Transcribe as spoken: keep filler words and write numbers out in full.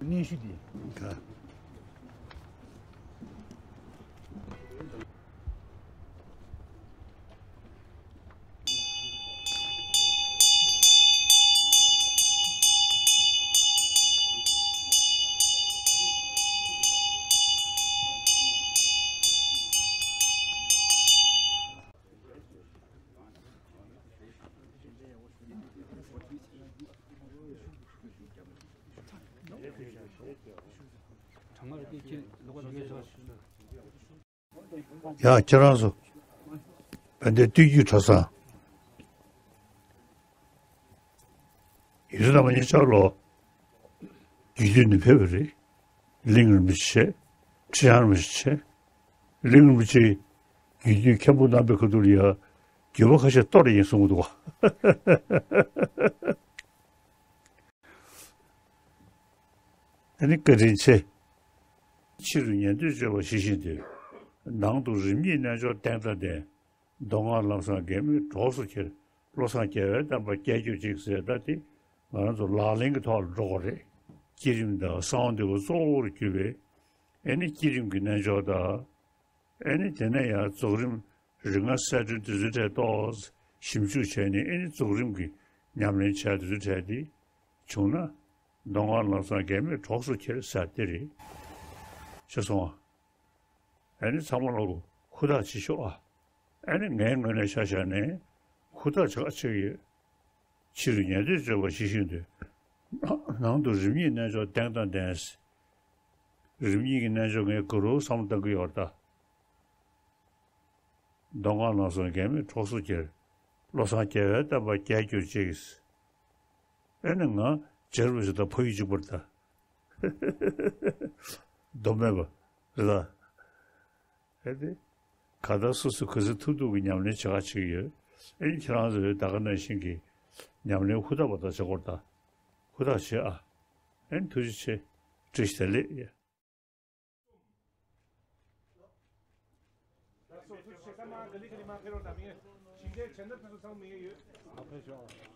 སྙན་ཞུ་འདི། ཡ། ཁྱེད་རང་ཚོ་བན་དེ་སྟོད་རྒྱུད་གྲྭ་ཚང་ཡིག་གཟུགས་རྣམ་པ་གཉིས་ཆར་ལོ་རྒྱུད་སྟོད་ནས་ཕེབས་པ་རེད། གླིང་རིན་པོ་ཆེ། ཁྲི་བྱང་རིན་པོ་ཆེ། གླིང་རིན་པོ་ཆེ་རྒྱུད་སྟོད་མཁན་པོ་རྣམ་པའི་ཁ་ཐུག་ལ་ཡ་རྒྱུད་པ་ཁ་ཤས་གཏོར་ཡིན་གསུང་གི་འདུག་བ། ཨ་ནི་བཀའ་དྲིན་ཆེ། ཕྱི་རུ་ཉན་ཐོས་སྤྱོད་པ་ཞི་ཞིང་དུལ། ནང་དུ་རིམ་གཉིས་རྣལ་འབྱོར་གདེང་དང་ལྡན། མདོ་སྔགས་ལམ་བཟང་འགལ་མེད་གྲོགས་སུ་འཁྱེར། བློ་བཟང་རྒྱལ་བའི་བསྟན་པ་རྒྱས་གྱུར་ཅིག་ཟེར། ད་དེ་ང་རང་ཚོ་ལག་ལེན་གྱི་ཐོག་ལ་འགྲོ་དགོས་རེད། བསྐྱེད་རིམ་དང་གསང་བ་འདུས་པ་གཙོ་བོར་གྱུར་པའི་ཨེ་ནི་བསྐྱེད་རིམ་གྱི་རྣལ་འབྱོར་དང་། ཨེ་ནི་དེ་ནས་ཡང་རྫོགས་རིམ་རིམ་ལྔ་གསལ་སྒྲོན་དེ་ཚོའི་གྲས་ཏོག་ཙམ་ཞིབ་འཇུག་བྱས་ནས། ཨེ་ནི་རྫོགས་རིམ་གྱི་ཉམས་ལེན་བྱས་དེ་ཚོའི་གྲས་དེ་བྱུང་ན། མདོ་སྔགས་ལམ་བཟང་འགལ་མེད་གྲོགས་སུ་འཁྱེར་ཟེར་དེ་རེད། ཤེས་སོང་ཨ། ཨ་ནི་ཚང་མ་ལོག་ཧུར་ཐག་བྱེད་ཤོག་ཨ། ཨ་ནི་ངའི་ངོས་ནས་ཆ་བཞག་ནས་ཧུར་ཐག་བྱེད་ཀ་བྱེད་ཀྱི་ཡོད། ཕྱི་རུ་ཉན་ཐོས་སྤྱོད་པ་ཞི་ཞིང་དུལ། ནང་དུ་རིམ་གཉིས་རྣལ་འབྱོར་གདེང་དང་ལྡན། རིམ་གཉིས་ཀྱི་རྣལ་འབྱོར་ངས་ག་རུ་བསམ་བློ་གཏང་གི་ཡོད་ད། མདོ་སྔགས་ལམ་བཟང་འགལ་མེད་གྲོགས་སུ་འཁྱེར། བློ་བཟང་རྒྱལ་བའི་བསྟན་པ་རྒྱས་གྱུར་ཅིག། ཨེ་ནི་ང་སྦྱར་བ་ཞིག་དང་ཕ་ཡུལ་གཅིག་པར་ད། མདོ་སྨད་པ་རེད་ད། ཨེ་དེ། ག་ད་སོ་སོ་ག་ཚོད་ཐུབ་ཐུབ་ཀྱི་ཉམས་ལེན་བྱེད་ག་བྱེད་ཀྱི་ཡོད། ཨེ་ནི་ཁྱེད་རང་ཚོས་ད་ག་ནང་བཞིན་གྱི་ཉམས་ལེན་ཧུར་ཐག་པ་ད་བྱེད་དགོས་ད། ཧུར་ཐག་བྱེད་ཨ། ཨེ་ནི་ཐུགས་རྗེ་ཆེ། བཀྲ་ཤིས་བདེ་ལེགས། ད་སོ་སོ་ཆེ་ས་མ་ག་ལི་ག་ལི་མ་ཕེ་རོ་ད་མི་ཞིང་ཆེན་བྱེད་འདབ་དེ་ཚོ་ཚང་མི་ཡོད། ཨ་ཕེ་ཤོག